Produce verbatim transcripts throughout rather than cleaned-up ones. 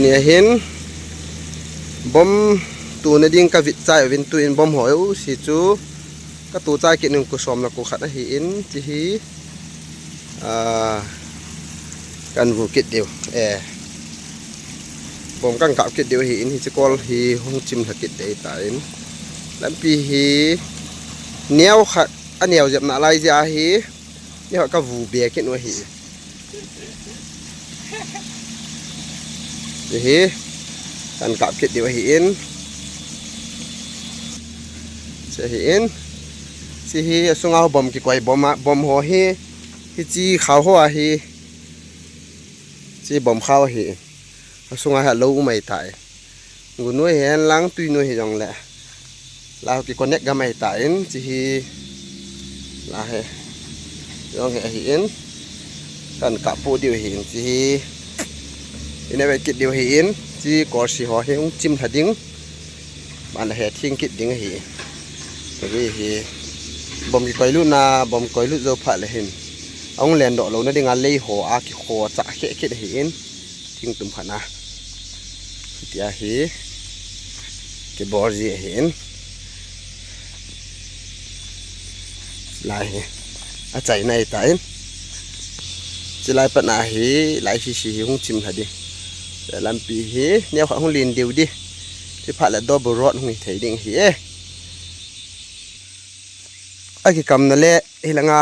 Ni ahin bom tuna ding ka vit chai uvin, tuin bom ho u si chu ka tu chai kit ning ku som la ku khat ahi in, chi hi, a, kan vu kit diu. E, bom kan kap kit diu ahi in, hi chi kol hi hung chim lha kit dei ta in. Lampi hi neo khat, a neo jep na lai jia hi, neo khat ka vu be kit u ahi. Hi hi, kan kap kit diu ahi in. Chi ahi in. Chi hi asunga bom kikoi bom a, bom ho hi, hi chi khao ho ahi. Chi bom khao ahi. Asunga hi lou umai tai. Gu noi hi hen lang tui noi hi jong le. La ho ki connect gam ahi ta in, chi hi. La he. Jong he ahi in. Kan kap pu diu ahi in, chi hi. Ina ve kit diu ahi in, chi kol si ho hi hung chim lha ding. Ban la he thing kit ding ahi. Hi hi. Bom kikoi lut na, bom koi lut jou phat le hin. Ahung len doh lou na ding a lei ho a kikho cha khe kit ahi in. Thing tum khat na. Tia hi. Kibol ji ahi in. Lai hi. A chai nai ta in. Chi lai pat na hi, lai si si hi hung chim lha di. Lampi hi, neo khat hung lin diu di. Chi phat le double road hung hi thei ding hi e. A kikam na le, hi langa,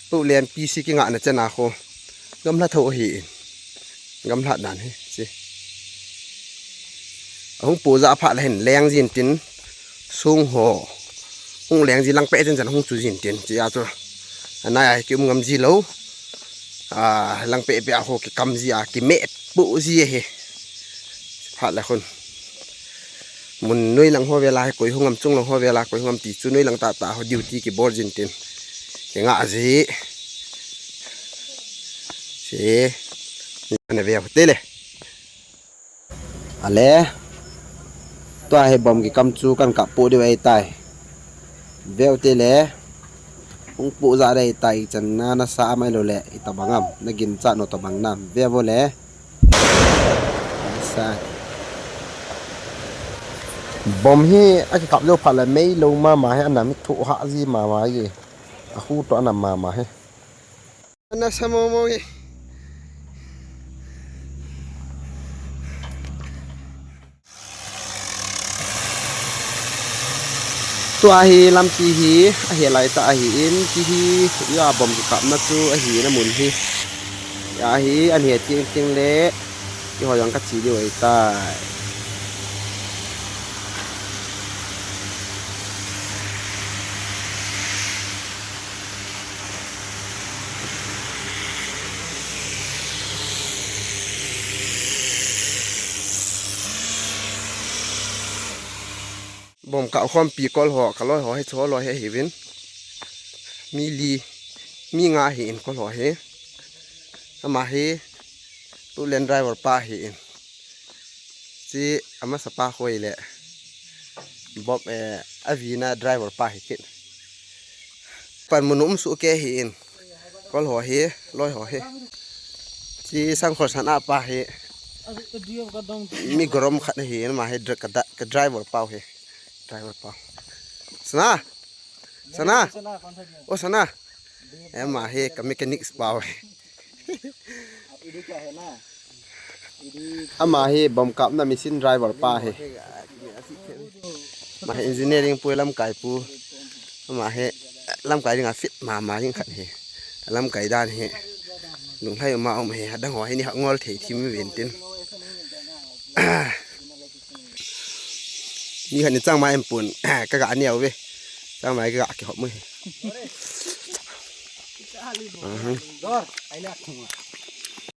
tu len P C ki nga na chena kho. Gamla tho hi. Gamla dan hi, chi. Ahung pu ja phat le hin leng jin tin. Sung ho. Hung leng ji lang pe chen chen hung chu jin tin. Chi a chu. Anai a ki um ngam ji lou. A, lang pe pe a ho ki kam ji a, ki me pu ji he. Phat le khun. Mun noi lang ho vela, koi hung am chung lang ho vela, koi hung am ti chu noi lang ta ta ho duty kibol jin tin. Ki nga ji. Chi. Ni na ve ho te le. Ale. Tua hi bom kikam chu kan kap pu diu ahi tai. Veu te le. Hung pu ja dei tai chan na na sa mai lo le i tabang am. Na gin cha no tabang nam. Ve vo le. Sa. Bom hi a kikap jo phat le mei lo mama hi anam hi thu ha ji mama hi. A hu to anam mama hi. Ana sa momo hi. Tua hi lampi hi, ahi lai ta ahi in, ti hi, ya bom kikapna chu ahi na mun hi. Ya hi, an hi ting ting le, i ho jong ka chi diu ahi tai. Bom kap khompi kol ho, ka loi ho hi, chu loi hi ahi vin. Mi li, mi nga ahi in kol ho hi. Ama hi, tu len driver pa ahi in. Chi ama sapa khoi le. Bom, eh, a vina driver pa hi kit. Pan mun um su ke hi in. Kol ho hi, loi ho hi. Chi sang khol san a pa hi. Mi gorom khat hi in, ama hi dr-, ka da-, ka driver pa hi. Driver pa. Sana. Sana. O Sana. Ama hi ka mechanics pa hi. Ama hi bom kapna machine driver pa hi. Ama hi engineering pu, lamkai pu. Ama hi lamkai dinga fit mama jing khat hi. Lamkai dan hi. Lunglhai ma um hi, adang ho hi ni ha ngol thei thim vin tin. Ni khat ni chang ma em pun. Ka ga ni au ve. Chang ma ka ga ki hop mu hi. Aha.